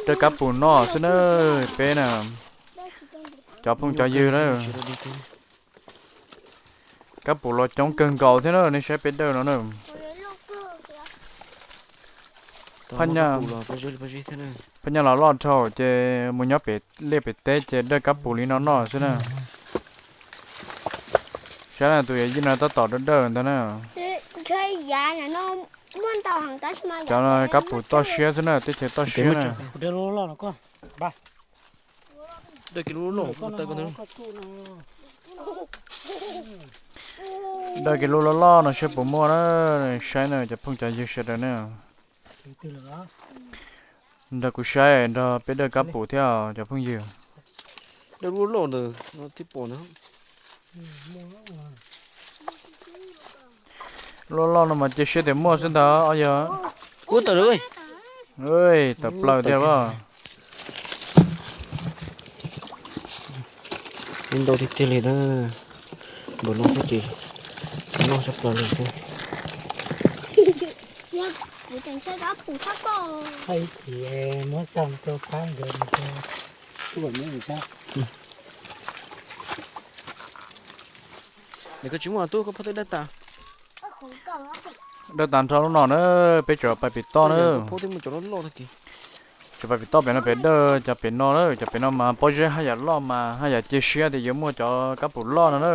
Dawj kab pum noj xwb na, peb na, cov phooj cov ywg na. Kab pum los coob kawg nkaus thiab na, nej saib peb dawj no na. Phaj nyaj los loj dhau ces mus nyob pem liaj pem teb ces dawj kab pum li no noj xwb na. Saib na, tus yawm yij no tab tom dawj dawj ntag na. Cov kab pum toj siab xwb na, teb chaws toj siab na. Dawj kiag lub loj loj no saib puas muaj na, saib na cov phooj cov ywg sawv daws na. Nrog kuv saib nrog peb dawj kab pum thiab cov phooj ywg. Lub loj no mas cia siab tias muaj xwb ntag os yog. Tawm plaws thiab los. Ntau tiag tiag li na, npaum no xwb ces noj sab plaws li thiab. Hais tias muab xa rau phab nkawd mus rau tuaj nyob mus sab. Nws koj tsis muaj tub koj phob twb dawj tas. Dawj tas nrho lub no na, peb tseem pais pem toj na. Phob twb muaj cov loj loj tag kis. Tseem pais pem toj pem no pem dawj cov pem no na, cov pem no mas pob zeb haj yam loj mas haj yam cia siab tias yuav muaj cov kab pum loj no na.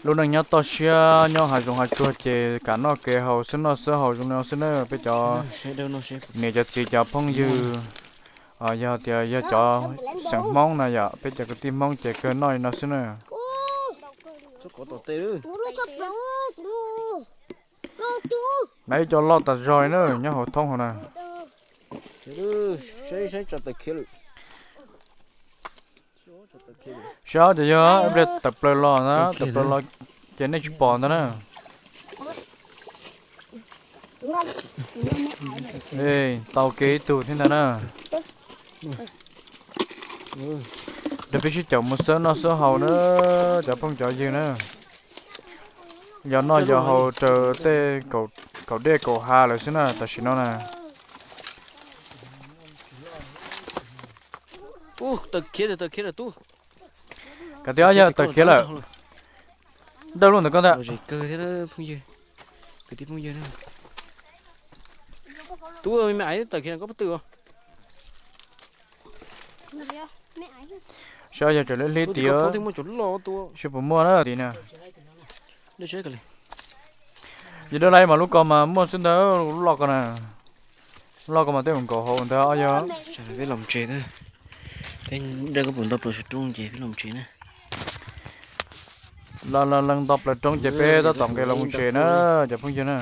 Lub neej nyob toj siab nyob hav zoov hav tsuag ces kam noj kev haus xwb noj xwb haus zoo no xwb na peb cov niam cov txiv cov phooj ywg. Yog tias yog cov xeem Hmoob na yom, peb cov kwv tij Hmoob ces kawg noj li no xwb na. Na ib co loj tas zog li na nyob hauv thoob hauv na. Saib ces yog ib pliag tawm plaws los na, tawm plaws los ces nej tsis pom ntag na. Tau kev ib tug thiab ntag na. Rau peb sib caum mus xawb noj xawb haus na, cov phooj cov ywg na. Yog noj yog haus raws tej kaum dej kaum hav lawm xwb na tam sim no na. Kav tias yog tawm khiav lawm. Dawj lub ntawm koj ntag. Tub me me aiv tawm khiav koj pab twg os. Saib yog tseem hlib hlib tid, saib puas muaj na tid na. Yog dawj lais mas lub ko mas muaj xwb ntag, loj ko na. Loj ko mas tej mus nkaum hauv ntag os yog. Peb los tsev na, peb dawj kab pum nto plaws saum roob ces peb los tsev na. Los leej nto plaws roob ces peb tab tom nqis los mus tsev na, cov phooj ywg na.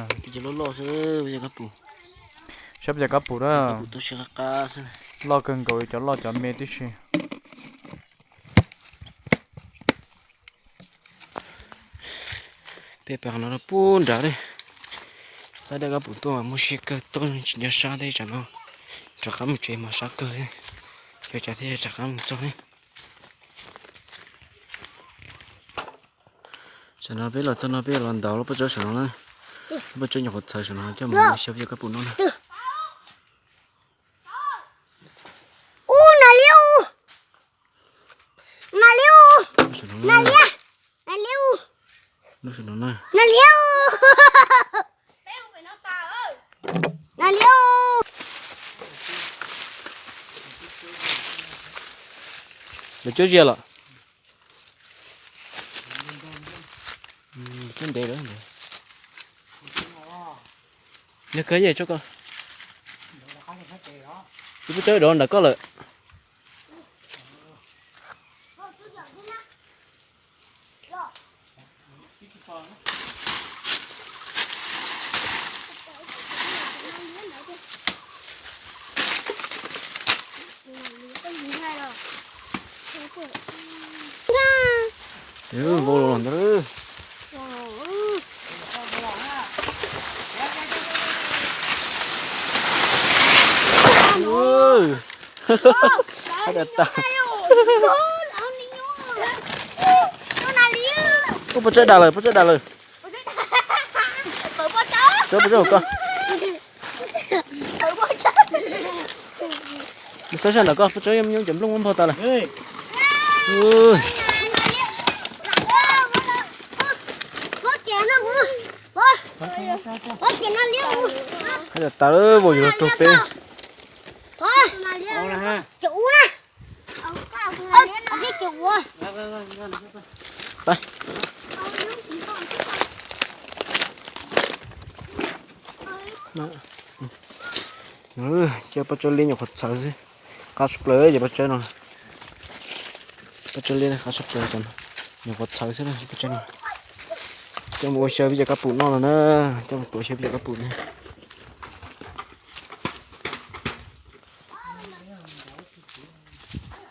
Saib peb cov kab pum na, loj kawg nkaus li cov loj cov me tib si. Peb pab qhov no rau pub nrad li. Tab dawj kab pum tuaj mas muaj siab kawg, tuaj tsis nco sab thiab, tsam no rov qab mus tsev mas sab kawg thiab. Cov cas thiaj rov qab mus txog thiab. Tsam no peb los txog no peb los ntaus lub pob tsuas saum no na. Lub pob tsuas nyuam qhuav txhawv saum no coj mus xyaw peb cov kab pum no na. Ub, nas liab, nas liab, nas liab, nas liab, nas liab, nas liab. Lawv cuab zias lawm. Cuab ntev lawm. Nws kawg yej tso ko. Ib pub tsob dov nram koj lawm. Vau los ntawd. Ua, haj da tas. Ub, Paj Tsawb dag lawm, Paj Tsawb dag lawm. Xav Paj Tsawb hauv ko. Mus xav sab ntawm ko, Paj Tsawb nyob cov nplooj muab nphau tas lawm. Hais tas lawm, vauv yuav los raug peb. Cov Paj Tsawb liab nyuam qhuav txhawv xwb. Qab tshaj plaws cov Paj Tsawb no. Paj Tsawb liab qab tshaj plaws cov no. Nyuam qhuav txhawv xwb Paj Tsawb no. Coj mus ua xyaw peb cov kab pum noj no na. Coj mus tuav xyaw peb cov kab pum na.